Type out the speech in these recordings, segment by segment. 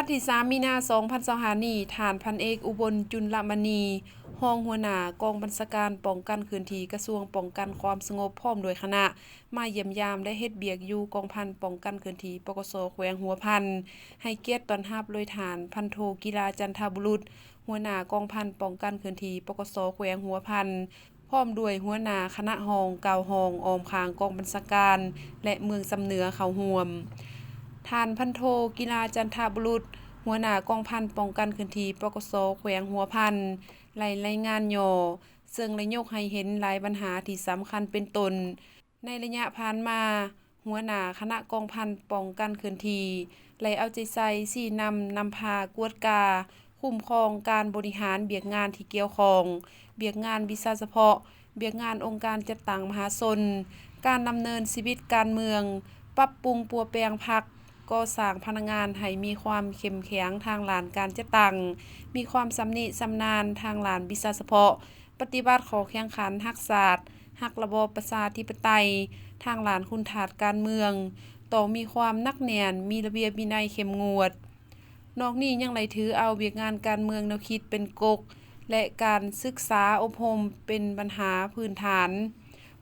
ທີສາມ ມີນາ ສອງພັນຊາວຫ້ານີ້, ທ່ານພັນເອກ ອຸບົນ ຈຸນລະມະນີ ຮອງຫົວໜ້າກອງບັນຊາການປ້ອງກັນເຄື່ອນທີ່ ກະຊວງປ້ອງກັນຄວາມສະຫງົບ ພ້ອມດ້ວຍຄະນະ ມາຢ້ຽມຢາມ ແລະ ເຮັດວຽກຢູ່ກອງພັນປ້ອງກັນເຄື່ອນທີ່ ປກສ ແຂວງຫົວພັນ, ໃຫ້ກຽດຕ້ອນຮັບໂດຍທ່ານພັນໂທ ກິລາ ຈັນທະບຸລຸດ ຫົວໜ້າກອງພັນປ້ອງກັນເຄື່ອນທີ່ ປກສ ແຂວງຫົວພັນ, ພ້ອມດ້ວຍຫົວໜ້າຄະນະຮອງ ເກົ້າຮອງ ອ້ອມຂ້າງກອງບັນຊາການ ແລະ ເມືອງຊຳເໜືອເຂົ້າຮ່ວມ. ທ່ານພັນໂທ ກິລາ ຈັນທະບຸລຸດ ຫົວໜ້າກອງພັນປ້ອງກັນເຄື່ອນທີ່ ປກສ ແຂວງຫົວພັນ ໄດ້ລາຍງານຫຍໍ້ ເຊິ່ງໄດ້ຍົກໃຫ້ເຫັນຫຼາຍບັນຫາທີ່ສຳຄັນເປັນຕົ້ນ ໃນໄລຍະຜ່ານມາ, ຫົວໜ້າຄະນະກອງພັນປ້ອງກັນເຄື່ອນທີ່ ໄດ້ເອົາໃຈໃສ່ຊີ້ນຳ, ນຳພາກວດກາ, ຄຸ້ມຄອງການບໍລິຫານວຽກງານທີ່ກ່ຽວຂ້ອງ, ວຽກງານວິຊາສະເພາະ, ວຽກງານອົງການຈັດຕັ້ງມະຫາຊົນ, ການດຳເນີນຊີວິດການເມືອງ, ປັບປຸງປົວແປງພັກ, ກໍ່ສ້າງພະນັກງານໃຫ້ມີຄວາມເຂັ້ມແຂງທາງດ້ານການຈັດຕັ້ງ, ມີຄວາມຊຳນິຊຳນານທາງດ້ານວິຊາສະເພາະ, ປະຕິບັດຂໍ້ແຂ່ງຂັນຮັກຊາດ, ຮັກລະບອບປະຊາທິປະໄຕ, ທາງດ້ານຄຸນທາດການເມືອງ, ຕ້ອງມີຄວາມໜັກແໜ້ນ, ມີລະບຽບວິໄນເຂັ້ມງວດ. ນອກນີ້ຍັງໄດ້ຖືເອົາວຽກງານການເມືອງແນວຄິດເປັນກົກ ແລະ ການສຶກສາອົບຮົມເປັນບັນຫາພື້ນຖານ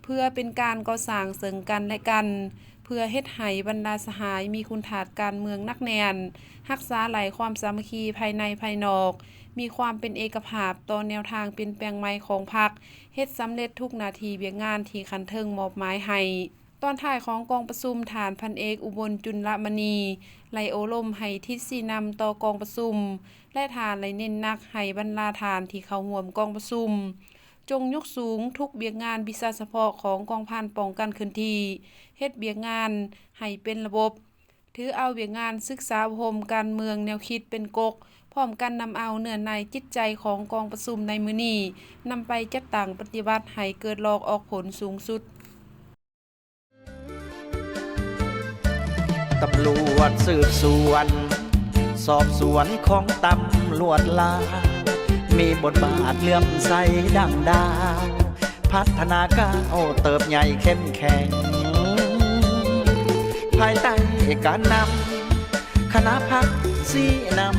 ເພື່ອເປັນການກໍ່ສ້າງເຊິ່ງກັນ ແລະ ກັນ, ເພື່ອເຮັດໃຫ້ບັນດາສະຫາຍມີຄຸນທາດການເມືອງໜັກແໜ້ນ, ຮັກສາໄດ້ຄວາມສາມັກຄີພາຍໃນພາຍນອກ, ມີຄວາມເປັນເອກະພາບຕໍ່ແນວທາງປ່ຽນແປງໃໝ່ຂອງພັກ, ເຮັດສຳເລັດທຸກໜ້າທີ່ວຽກງານທີ່ຂັ້ນເທິງມອບໝາຍໃຫ້. ຕອນທ້າຍຂອງກອງປະຊຸມ, ທ່ານພັນເອກ ອຸບົນ ຈຸນລະມະນີ ໄດ້ໂອ້ລົມໃຫ້ທິດຊີ້ນຳຕໍ່ກອງປະຊຸມ ແລະ ທ່ານໄດ້ເນັ້ນໜັກໃຫ້ບັນດາທ່ານທີ່ເຂົ້າຮ່ວມກອງປະຊຸມ ຈົ່ງຍົກສູງທຸກວຽກງານວິຊາສະເພາະຂອງກອງພັນປ້ອງກັນເຄື່ອນທີ່, ເຮັດວຽກງານໃຫ້ເປັນລະບົບ, ຖືເອົາວຽກງານສຶກສາອົບຮົມການເມືອງແນວຄິດເປັນກົກ, ພ້ອມກັນນຳເອົາເນື້ອໃນຈິດໃຈຂອງກອງປະຊຸມໃນມື້ນີ້ ນຳໄປຈັດຕັ້ງປະຕິບັດໃຫ້ເກີດຫຼອກອອກຜົນສູງສຸດ. ຕຳຫຼວດສືບສວນ ສອບສວນຂອງຕຳຫຼວດລາວ ມີບົດບາດເຫຼື້ອມໃສດັ່ງດາວ ພັດທະນາກ້າວເຕີບໃຫຍ່ເຂັ້ມແຂງ ພາຍໃຕ້ການນຳ ຄະນະພັກຊີ້ນຳ